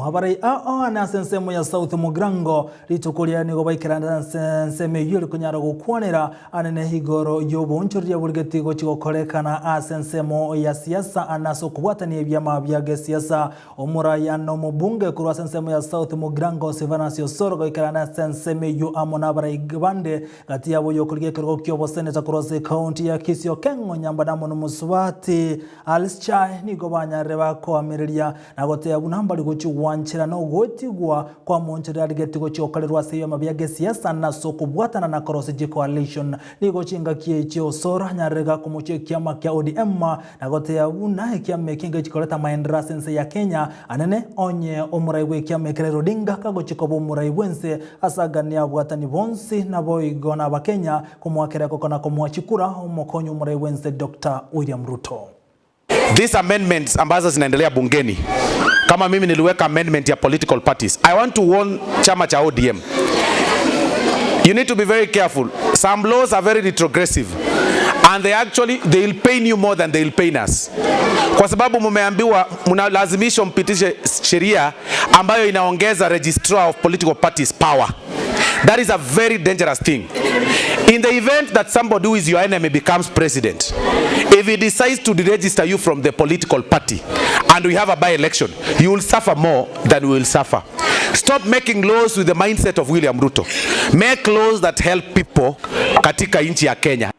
Abarai aane ase ensemo ya South Mugirango rituko riaye nigo baikerande ase ensemo eyio eri konyara gokwanera anene igoro y'oboonchoreria borigeti gochia gokorekana ase ensemo ya siasa ane ase okobwatania ebiama bia gesiasa. Omorai ane omobunge korwa ase ensemo ya South Mugirango Silvanus Osoro goikerana ase ensemo eyio amo nabarai bande gati yabo oyokorigia ekerogo ki'oboseneta korwa ase ekaunti ya Kisii Okeng'o Nyambane amo nomosubati Alice Chae nigo banyarire bakoamereria Na goteba buna mbari gochia gwanchera na ogoetigwa kwamonchorera arigeti gochia gokorerwa ase ebiama bia gesiasa na ase okobwatana na korosia chicoalition. Nigo chingaki echi Osoro anyarire gakomochia ekiama kia ODM na goteba buna ekiama eki ngechi koreta amaenderero ase ense ya Kenya anene onye omorai bw'ekiama eke Raila Odinga kagochia koba omorai bwense ase aganie abwatani bonsi naboigo na abakenya komoakera ekoko na komoa chikura omokonyi omorai bwense Doctor William Ruto. These amendments ambazo zinaendelea bungeni, kama mimi niliweka amendment ya political parties. I want to warn chama cha ODM. You need to be very careful. Some laws are very retrogressive and they actually they will pain you more than they will pain us. Kwa sababu mumeambiwa mnalazimishwa mpitishe sheria ambayo inaongeza registrar of political parties power. That is a very dangerous thing. In the event that somebody who is your enemy becomes president, if he decides to deregister you from the political party and we have a by-election, you will suffer more than we will suffer. Stop making laws with the mindset of William Ruto. Make laws that help people katika nchi ya Kenya.